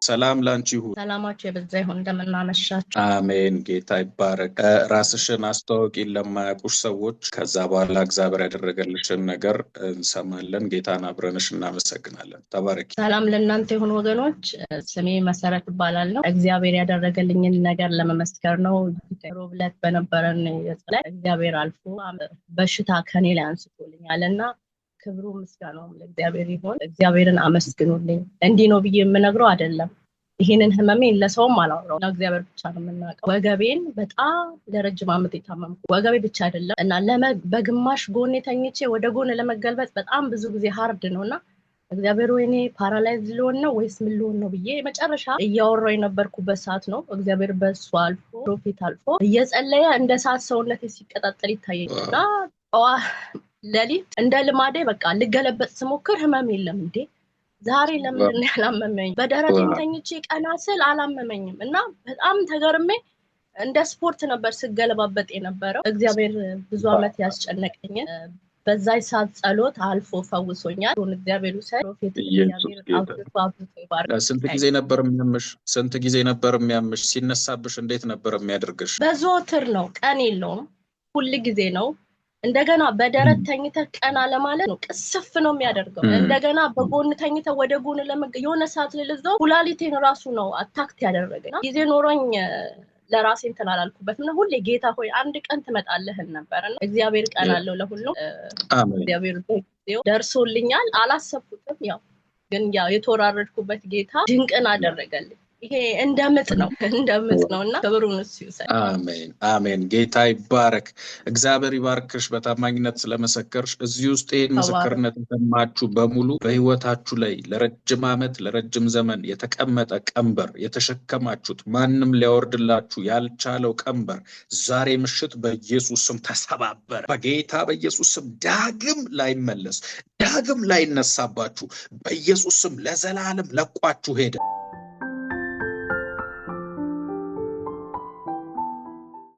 ሰላም ላንቺ ይሁን። ሰላማችሁ የበዛ ይሁን። እንደምናመሻችሁ። አሜን። ጌታ ይባረክ። ራስሽን አስተዋውቂ ለማያውቁሽ ሰዎች፣ ከዛ በኋላ እግዚአብሔር ያደረገልሽን ነገር እንሰማለን። ጌታን አብረንሽ እናመሰግናለን። ተባረኪ። ሰላም ለእናንተ ይሁን ወገኖች። ስሜ መሰረት እባላለሁ። እግዚአብሔር ያደረገልኝን ነገር ለመመስከር ነው። ሮብ ዕለት በነበረን የጸሎት እግዚአብሔር አልፎ በሽታ ከኔ ላይ አንስቶልኛል እና ክብሩ ምስጋናውም ለእግዚአብሔር ይሁን። እግዚአብሔርን አመስግኑልኝ። እንዲህ ነው ብዬ የምነግረው አይደለም። ይህንን ህመሜን ለሰውም አላወራውም፣ ለእግዚአብሔር ብቻ ነው የምናውቀው። ወገቤን በጣም ለረጅም ዓመት የታመምኩ፣ ወገቤ ብቻ አይደለም እና በግማሽ ጎኔ ተኝቼ ወደ ጎን ለመገልበጥ በጣም ብዙ ጊዜ hard ነው። እና እግዚአብሔር ወይኔ paralyze ልሆን ነው ወይስ ምን ልሆን ነው ብዬ መጨረሻ እያወራሁ የነበርኩበት ሰዓት ነው። እግዚአብሔር በሱ አልፎ፣ prophet አልፎ እየጸለየ እንደ ሰዓት ሰውነቴ ሲቀጣጠል ይታየኛል። እና ጠዋ ሌሊት እንደ ልማዴ በቃ ልገለበጥ ስሞክር ህመም የለም። እንዴ፣ ዛሬ ለምንድን ነው ያላመመኝ? በደረቴም ተኝቼ ቀና ስል አላመመኝም እና በጣም ተገርሜ እንደ ስፖርት ነበር ስገለባበጥ የነበረው። እግዚአብሔር ብዙ ዓመት ያስጨነቀኝን በዛ ሰዓት ጸሎት አልፎ ፈውሶኛል። እግዚአብሔር ውሰድ prophet። ኢየሱስ እግዚአብሔር ጌታ። አብዝቶ አብዝቶ ይባርክ። ስንት ጊዜ ነበር የሚያምሽ? ስንት ጊዜ ነበር የሚያምሽ? ሲነሳብሽ እንዴት ነበር የሚያደርግሽ? በዘወትር ነው፣ ቀን የለውም፣ ሁል ጊዜ ነው። እንደገና በደረት ተኝተህ ቀና ለማለት ነው ቅስፍ ነው የሚያደርገው። እንደገና በጎን ተኝተህ ወደ ጎን የሆነ ሰዓት ላይ ለዛው ኩላሊቴን ራሱ ነው attack ያደረገኝ። ጊዜ ኖሮኝ ለራሴ እንትን አላልኩበትም እና ሁሌ ጌታ ሆይ አንድ ቀን ትመጣለህን ነበር። እና እግዚአብሔር ቀን አለው ለሁሉም። አሜን። እግዚአብሔር በጊዜው ደርሶልኛል። አላሰብኩትም። ያው ግን ያው የተወራረድኩበት ጌታ ድንቅን አደረገልኝ። ይሄ እንደ ምጥ ነው፣ እንደ ምጥ ነው እና ክብሩን እሱ ይውሰድ። አሜን አሜን። ጌታ ይባረክ። እግዚአብሔር ይባርክሽ በታማኝነት ስለመሰከርሽ። እዚህ ውስጥ ይህን ተባረክ። ምስክርነት የሰማችሁ በሙሉ በሕይወታችሁ ላይ ለረጅም ዓመት ለረጅም ዘመን የተቀመጠ ቀንበር፣ የተሸከማችሁት ማንም ሊያወርድላችሁ ያልቻለው ቀንበር ዛሬ ምሽት በኢየሱስ ስም ተሰባበረ። በጌታ በኢየሱስ ስም ዳግም ላይመለስ፣ ዳግም ላይነሳባችሁ በኢየሱስ ስም ለዘላለም ለቋችሁ ሄደ።